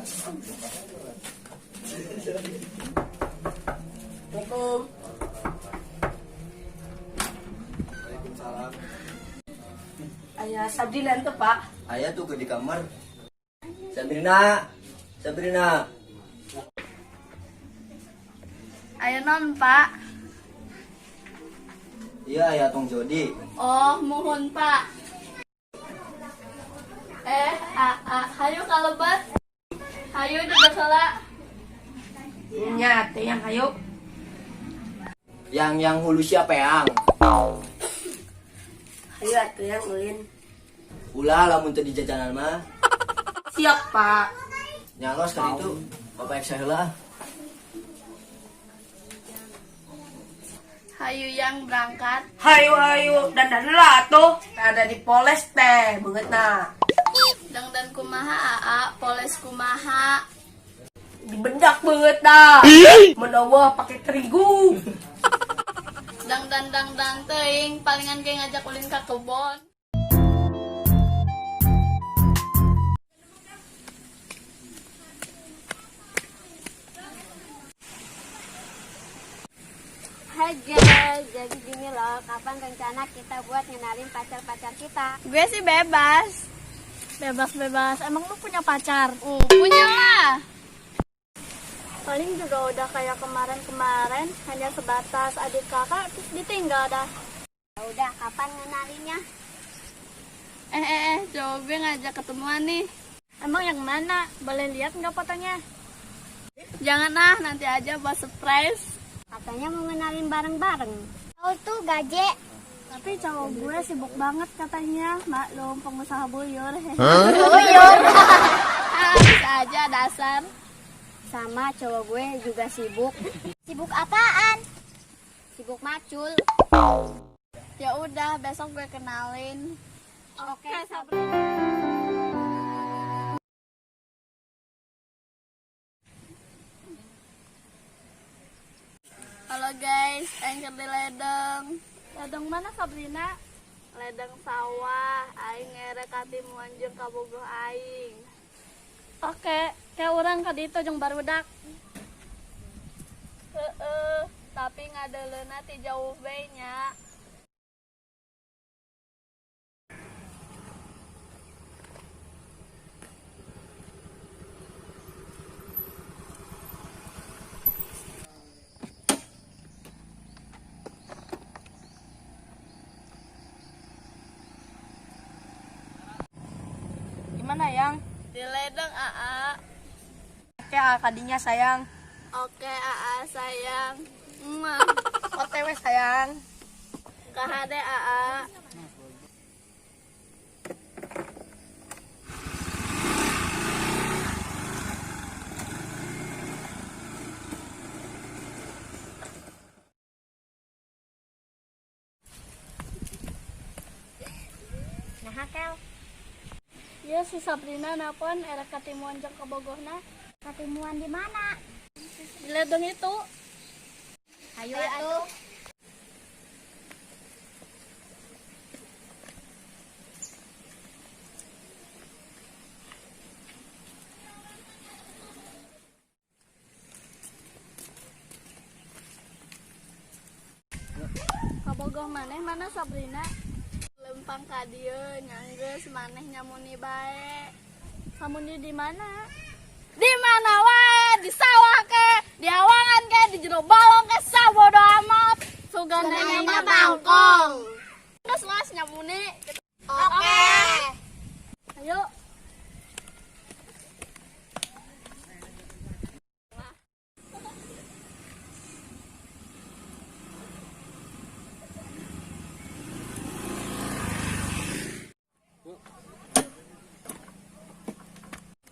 Assalamualaikum. Waalaikumsalam. Aya Sabrina itu, Pak. Aya tuh ke di kamar. Sabrina, Sabrina. Aya naon, Pak? Iya, aya Tong Jody. Oh, muhun, Pak. Eh, a, a, hayu kalebet. Hayu juga salah. Nya, teh yang hayu. Yang hulu siapa yang? Hayu atuh yang ulin. Ulah lamun teu di jajanan mah. Siap, Pak. Nyalos kan itu. Bapak eksa heula. Hayu yang berangkat. Hayu hayu dandan lah atuh. Ada di poles teh beungeutna. Dangdan kumaha, aa, poles kumaha. Dibedak beungeutna. Mun eueuh pake terigu. Dangdan dangdan teuing, palingan ge ngajak ulin ka kebon. Hai guys, jadi gini loh, kapan rencana kita buat ngenalin pacar-pacar kita? Gue sih bebas. Bebas-bebas. Emang lu punya pacar? Punya lah. Paling juga udah kayak kemarin-kemarin, hanya sebatas adik kakak terus ditinggal dah. Ya udah, kapan ngenalinnya? Eh, cowok gue ngajak ketemuan nih. Emang yang mana? Boleh lihat nggak fotonya? Jangan ah, nanti aja buat surprise. Katanya mau ngenalin bareng-bareng. Kau tuh gaje. Tapi cowok gue sibuk banget katanya, maklum pengusaha buyur. Buyur. Ah, bisa aja dasar. Sama cowok gue juga sibuk. Sibuk apaan? Sibuk macul. Ya udah, besok gue kenalin. Oke, Halo guys, aing keur di ledeng. Ledeng mana Sabrina? Ledeng sawah, aing ngerek katimuan jeung kabogoh aing. Oke, kayak orang ka ditu jeung barudak. Heeh, tapi ngadeleuna ti jauh we nya. Gimana yang? Di ledeng, Aa. Oke, kadinya sayang. Oke, Aa sayang. Mwah. OTW sayang. Kahade, Aa. Nah, Kel, Iya si Sabrina napon erek katimuan jeung kabogohna. ketimuan di mana? Di ledeng itu. Hayu atuh. Kabogoh maneh mana Sabrina? Lempang ka dieu nyanggeus maneh nyamuni bae. Samuni di mana? Di mana wae, di sawah ke, di awangan ke, di jero balong ke, sabodo amat. Sugan Sugan mah bangkong. Geus los nyamuni. Oke. Ayo.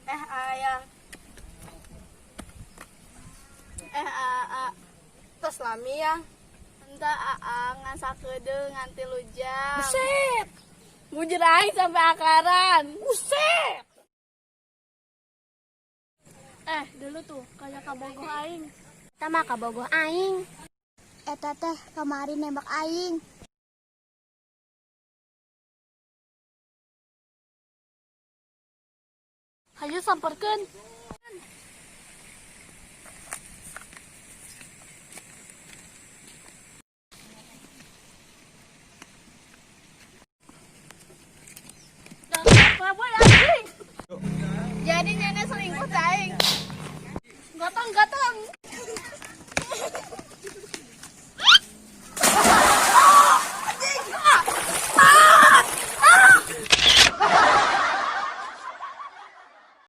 Eh, ayah. Eh, aa, Tos lami yang. Entah aa ngan sakedeung ngan 3 jam. Buset. Mujur aing sampai akaran. Buset. Eh, dulu tuh kayak kabogoh aing. Eta mah kabogoh aing. Eta teh kemarin nembak aing. Hayu samperkeun. Cai aing.